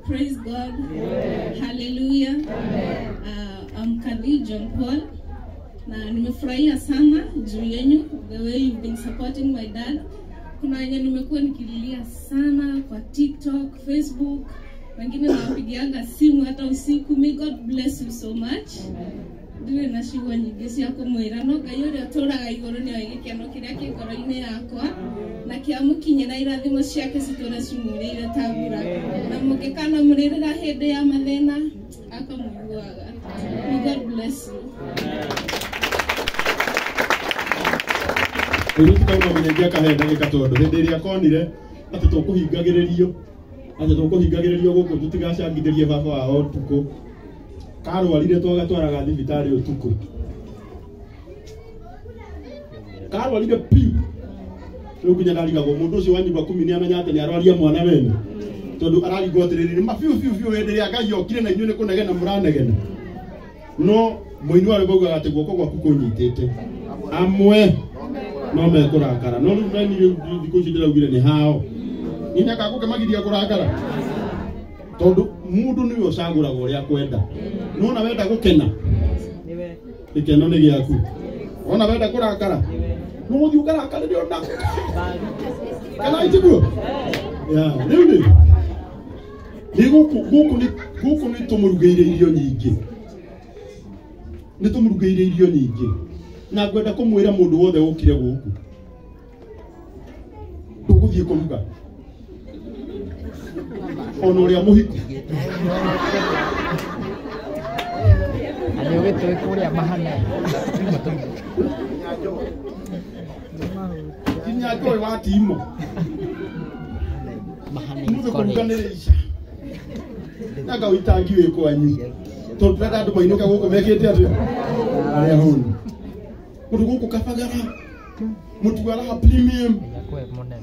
Praise God. Hallelujah. I'm Kadi John Paul. Na nimefurahia sana juu yenu, the way you've been supporting my dad. Kuna wenye nimekuwa nikililia sana kwa TikTok, Facebook, wengine nawapigianga simu hata usiku. May God bless you so much. Ndirĩ na ciugo nyingĩ cia kũmwĩra no Ngai ũrĩa ũtũraga igũrũ nĩoĩ gĩkeno kĩrĩa kĩ ngoro-inĩ yakwa na kĩamũkinyĩra irathimo ciake citũre cimurĩire ta mbura na mũngĩkanamũrĩrĩra hĩndĩ ya mathĩna akamũiguaga. May God bless you. Rĩu kau no nginya ingĩakahe ndagĩka tondũ hĩndĩ ĩrĩa konire atĩ tũkũhingagĩrĩrio gũkũ tũtigacangithĩrie baba wao ũtukũ karwarire twagatwaraga thibitarĩ ũtukũ karwarire piu rĩu nginya ndarigagwo mũndũ ũcio wa nyumba kumi nĩamenya atĩ nĩarwaria mwana wene tondũ ararigwo atĩrĩrĩ nĩ ma biũ biũ biũ hĩndĩ ĩrĩa Ngai okire na inyuĩ nĩ kũnegena mũranegena no mũini wa rwĩmbo augaga atĩ guoko gwaku kũnyitĩte amwe no mekũrakara no rĩu nani rĩu thikũ ici ndĩraugire nĩ hao nginya gakũkĩmagiria kũrakara tondũ mũndũ nĩwe ũcagũraga ũrĩa akwenda nona wenda gũkena gĩkeno nĩ gĩaku wona wenda kũrakara no ũthiĩ ũkarakarĩre ona kana itiguo rĩu nĩ gũkũ nĩ tũmũrugĩire irio nyingĩ nĩ tũmũrugĩire irio nyingĩ na ngwenda kũmwĩra mũndũ wothe ũkire gũkũ ndũgũthiĩ kũruga ona ũrĩa mũhiku na nĩ ũgĩtũĩ kũrĩa mahana nginya njũĩ wa timo mũthĩ kũruga nĩ rĩica nanga ũitangi wĩ kwanyu tondũ ndĩrenda andũ mainũke gũkũ mekĩte atĩa arĩa hũnu mũndũ gũkũ Kabagara mũtwaraga premium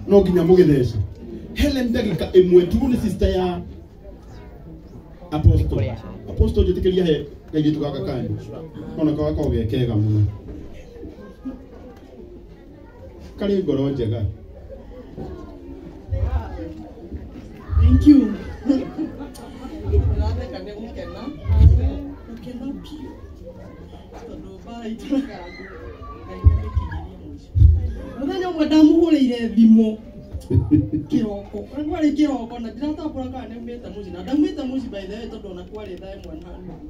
no nginya mũgĩthece Helen ndagĩka ĩmwe tu nĩ sister ya Apostle Apostle njĩtĩkĩria he kairĩtu gaka kanyu ona gakoragwo ge kega mũno karĩ ngoro njega. Thank you. Ndĩratheka nĩ gũkena gũkena biũ tondũ mbara itũ na Karangũ Ngai nĩamĩkinyirie mũico. Mũthenya ũmwe ndamũhũrĩire thimũ kĩroko kwarĩ kĩroko na ndiratambũra kana nĩaumĩte mũciĩ na ndaumĩte mũciĩ by the way tondũ ona kwarĩ thaa ĩmwe na nuthu.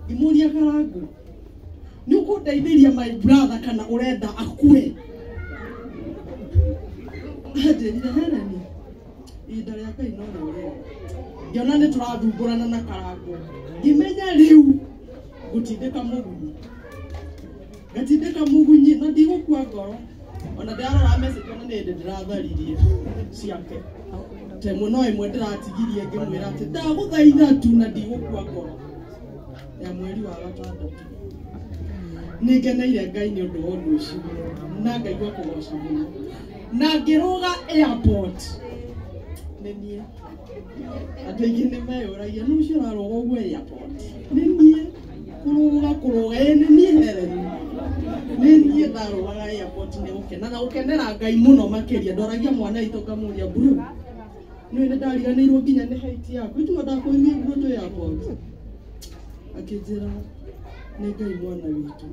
Ngĩmũria Karangũ nĩ ũkũndeithĩria my brother kana ũrenda akue? Anjĩrire Helen ihinda rĩa Ngai no rĩo rĩega. Ngĩona nĩ tũrathumbũrana na Karangũ ngĩmenya rĩu ngũtindĩka mũgunyi ngatindĩka mũgunyi na ndigũkua ngoro ona ndĩrarora message ona nĩ hĩndĩ ndĩratharirie ciake temwe no ĩmwe ndĩratigirie ngĩmwĩra atĩ ndagũthaitha tu na ndigũkua ngoro ya mweri wa gatandatũ. Nĩ ngeneire Ngai nĩ ũndũ wa ũndũ ũcio na ngaigua kũgoca mũno na ngĩrũga airport nĩ niĩ andũ aingĩ nĩ meyũragia nũ ũcio ũrarũga ũguo airport nĩ niĩ kũrũga kũrũga ĩ nĩ niĩ Helen nĩ niĩ ndarũgaga airport nĩ gũkena na gũkenera Ngai mũno makĩria ndoragia mwana witũ ngamũria bro nĩũĩ nĩ ndariganĩirwo nginya nĩ height yaku itigo ndakwĩrire bro twĩ airport akĩnjĩra nĩ Ngai mwana witũ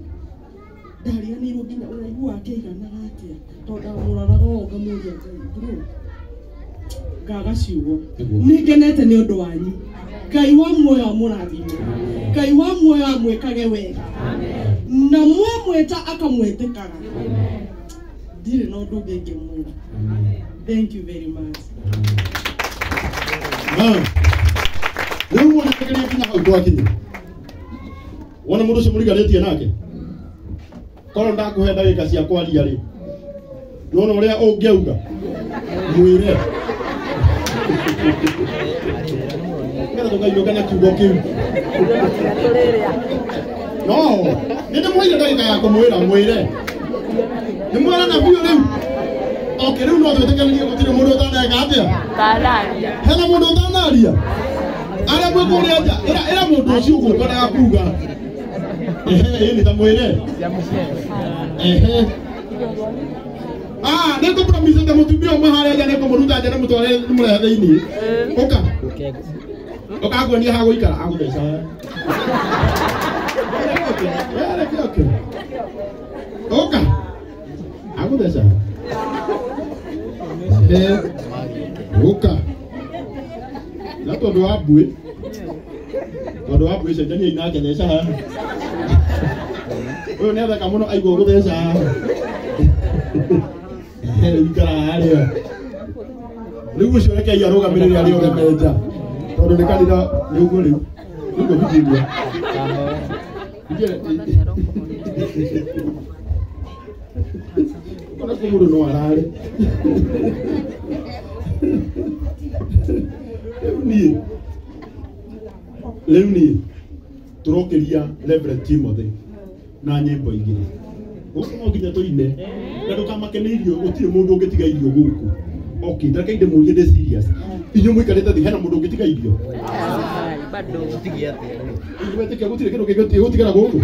ndariganĩirwo nginya ũraihu wake aiganaga atĩa tondũ ndamũroraga ũũ ngamũria Ngai bro ngaga ciugo nĩ ngenete nĩ ũndũ wanyu Ngai wa muoyo amũrathime Ngai wa muoyo amwĩkage wega na mwamwĩta akamwĩtĩkaga ndirĩ na ũndũ ũngĩ ingĩmwĩra. Thank you very much. Rĩu mũrĩtĩkĩria nginya hau twakinya wona mũndũ ũcio mũriganĩtie nake korwo ndakũhe ndagĩka cia kwaria rĩ nĩwona ũrĩa ũngĩauga mwĩre nĩgetha tũkainũka na kiugo kĩu. No nĩ ndĩmũheire ndagĩka ya kũmwĩra mwĩre. Nĩ mwarana biũ rĩu. Okay, rĩu no twĩtĩkanĩrie gũtirĩ mũndũ ũtaneka atĩa? Hena mũndũ ũtanaria? Arĩa mwĩ kũrĩa nja, ĩra mũndũ ũcio ũguo ũkwendaga kuga. Ehe, ĩĩ nĩ ta mwĩre. Ehe. Ah, nĩ ngũpromise atĩ mũtumia ũmwe harĩa nja nĩ ngũmũruta nja ndĩmũtware ndĩmũrehe thĩinĩ. Ũka. Ũka nguonie ha gũikara agũtheca. Reke oke. Ũka. Agũtheca. Ehe. Ũka. Na tondũ wa mbuĩ. Tondũ wa mbuĩ cenjania nake theca haha. Ũyũ nĩ athaka mũno aigua gũtheca haha. Rĩu ikara harĩa. Rĩu ũcio rekei arũgamĩrĩre arĩa othe me nja. Tondũ nĩ kanitha nĩ ũguo rĩu. Rĩu ngũbithĩria. Kona kũ mũndũ no arare. Rĩu niĩ rĩu niĩ tũrokĩria Reverend Timothy na nyĩmbo igĩrĩ. Gũkũ no nginya tũine na ndũkamake nĩ irio, gũtirĩ mũndũ ũngĩtiga irio gũkũ. Okay, ndeke ndĩmũrie ndĩ serious. Inyuĩ mũikarĩte thĩ hena mũndũ ũngĩtiga irio? Inyuĩ gũtirĩ kĩndũ kĩngĩtigara gũkũ.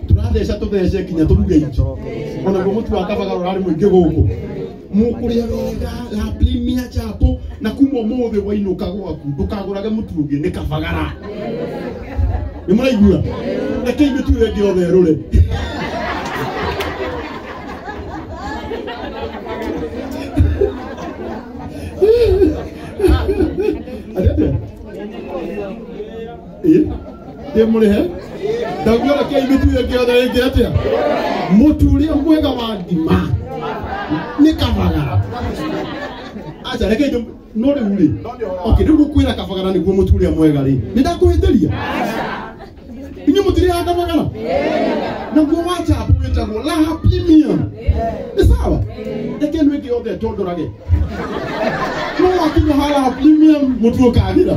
Tũratheca tũthece nginya tũruge irio. Onaguo mũtu wa kabagara ũrarĩ mũingĩ gũkũ. Mũkũrĩa wega la premia chapo na kuma ũmũthĩ wainũka gwaku ndũkagũrage mũtu ũngĩ nĩ kabagara. Nĩ mũraigua? Rekei mĩtu ĩyo ĩngĩ yothe ĩrũre. Atĩ atĩa? Ĩ? Ndĩ mũrĩhe? Ndauga rekei mĩtu ĩyo ĩngĩ yothe ĩngĩ atĩa? Mũtu ũrĩa mwega wa ngima nĩ kabagara. Aca rekei no rĩu rĩ. Okay, rĩu ngũkwĩra kabagara nĩguo mũtu ũrĩa mwega rĩ. Nĩ ndakũhĩtĩria? Inyuĩ mũtirĩaga kabagara? Naguo wa chapo wĩtagwo Raha Premium. Nĩ sawa? Reke ĩno ĩngĩ yothe ĩtondorage. No wakinya ha Raha Premium mũtu ũkagĩra.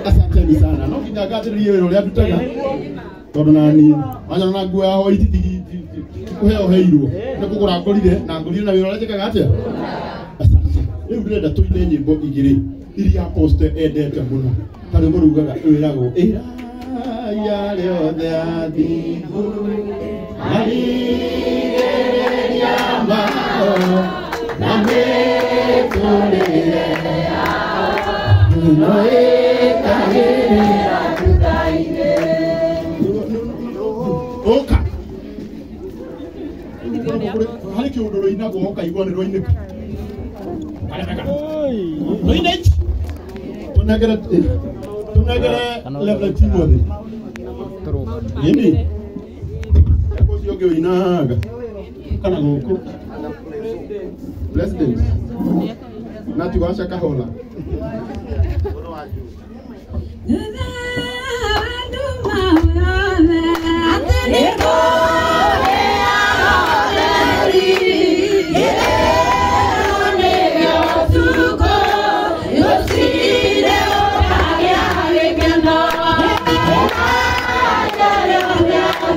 Asanteni sana. No nginya ngathĩrĩrie wĩra ũrĩa ndutaga. Tondũ nani wanyona na nguo ya hwaiti kũheo heirwo nĩ kũgũra ngũrire na ngũrire na wĩra ũrĩa njĩkaga atĩa. Asante. Rĩu ndĩrenda tũine nyĩmbo igĩrĩ iria Apostle endete mũno. Ta rwĩmbo rugaga rwĩragwo ĩraya rĩothe athingu marigĩrĩria mao na mĩtũrĩre yao no ĩkagĩrĩra thutha-inĩ. Ũka. Harĩ kĩũndũ rũinagwo ũkaigua nĩ rwainĩka. Rũine ici. Tũnengere Reverend Timothy. Ĩni. Ũcio ũngĩ ũinaga. Kana gũkũ. President. Na ti waca kahola.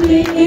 Thank you.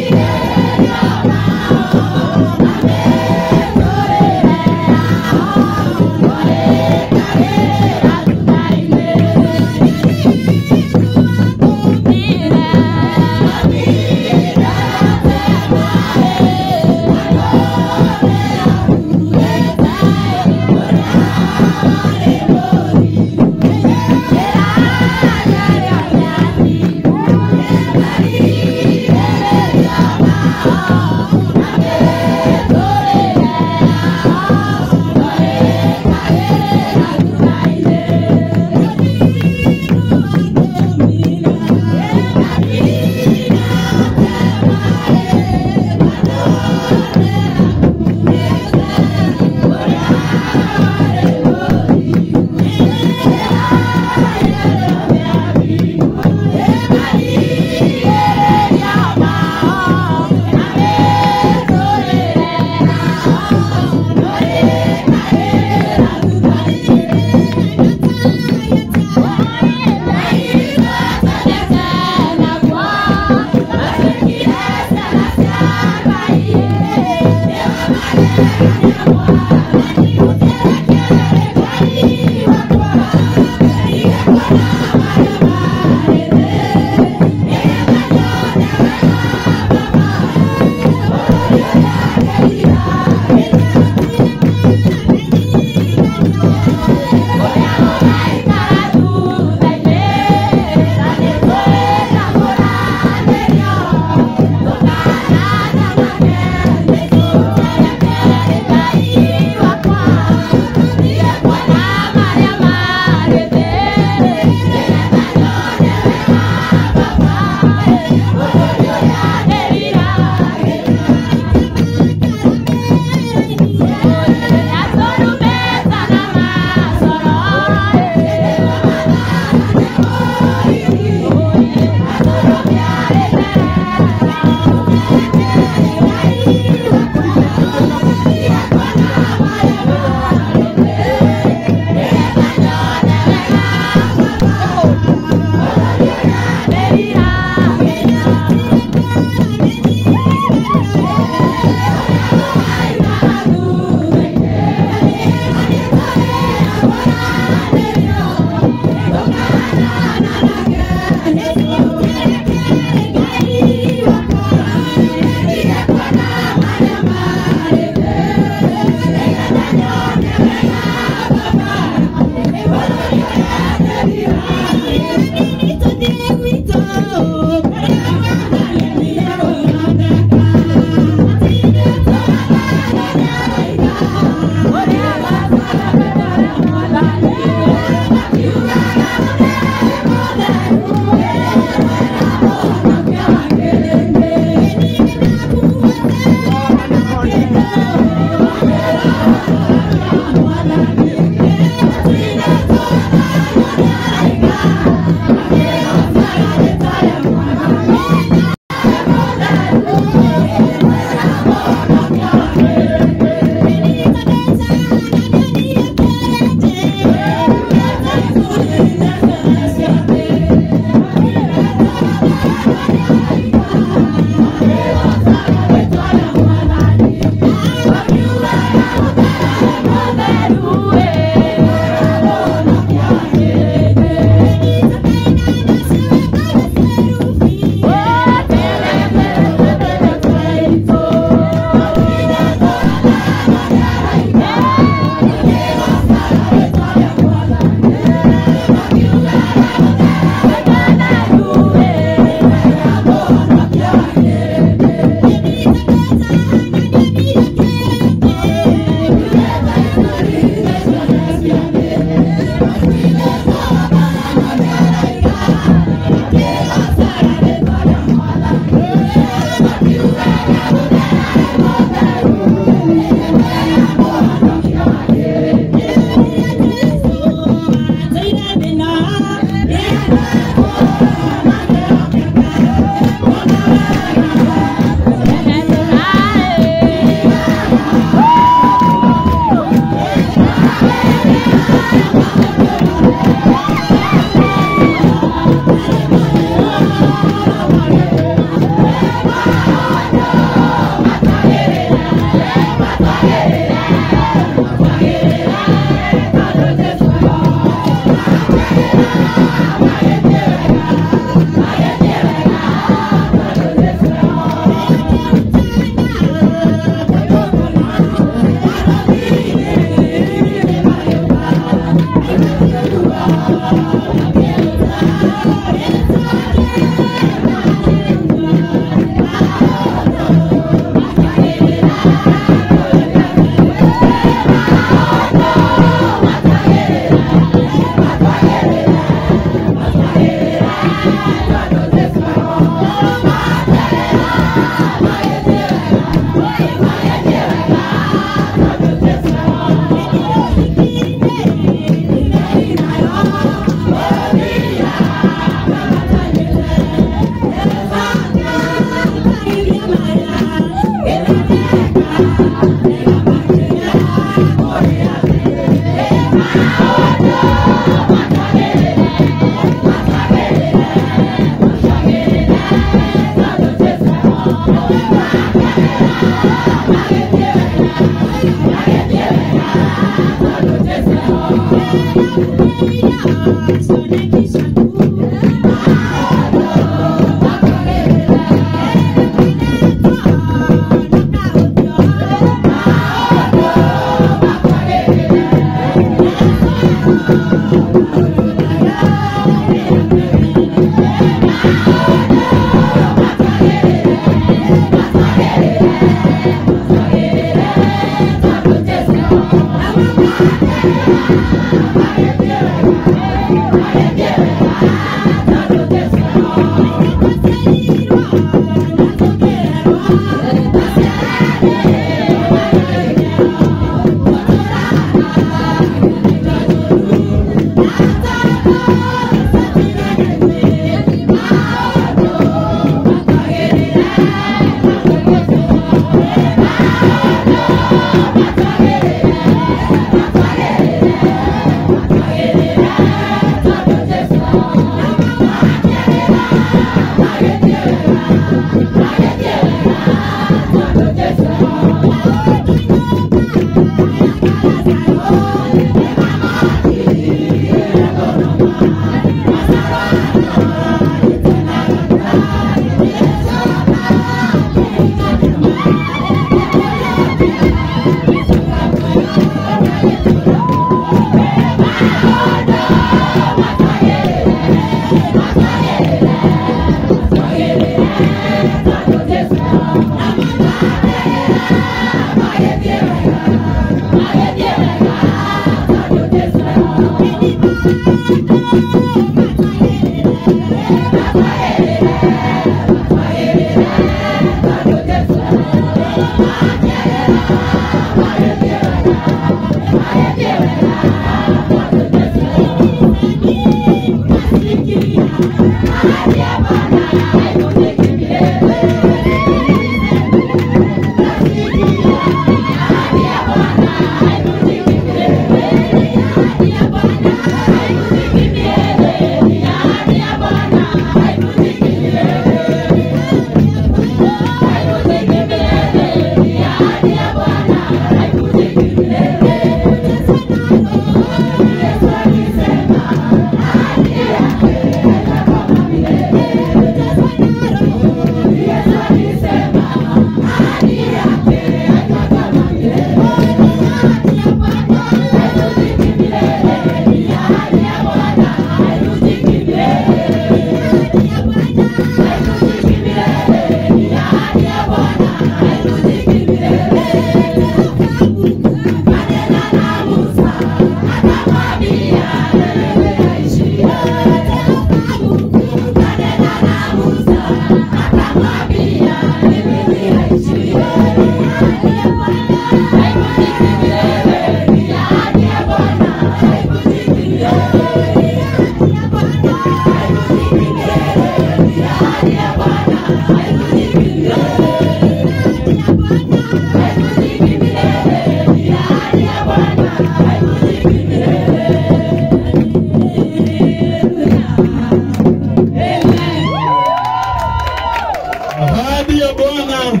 Ahadi ya Bwana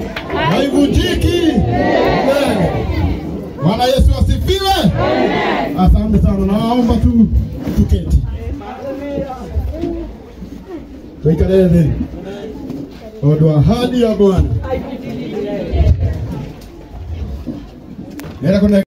haivunjiki. Bwana Yesu asifiwe. Asante sana, naomba tu tuketi. Tuikale hivi. Ndio ahadi ya Bwana. Nera kuna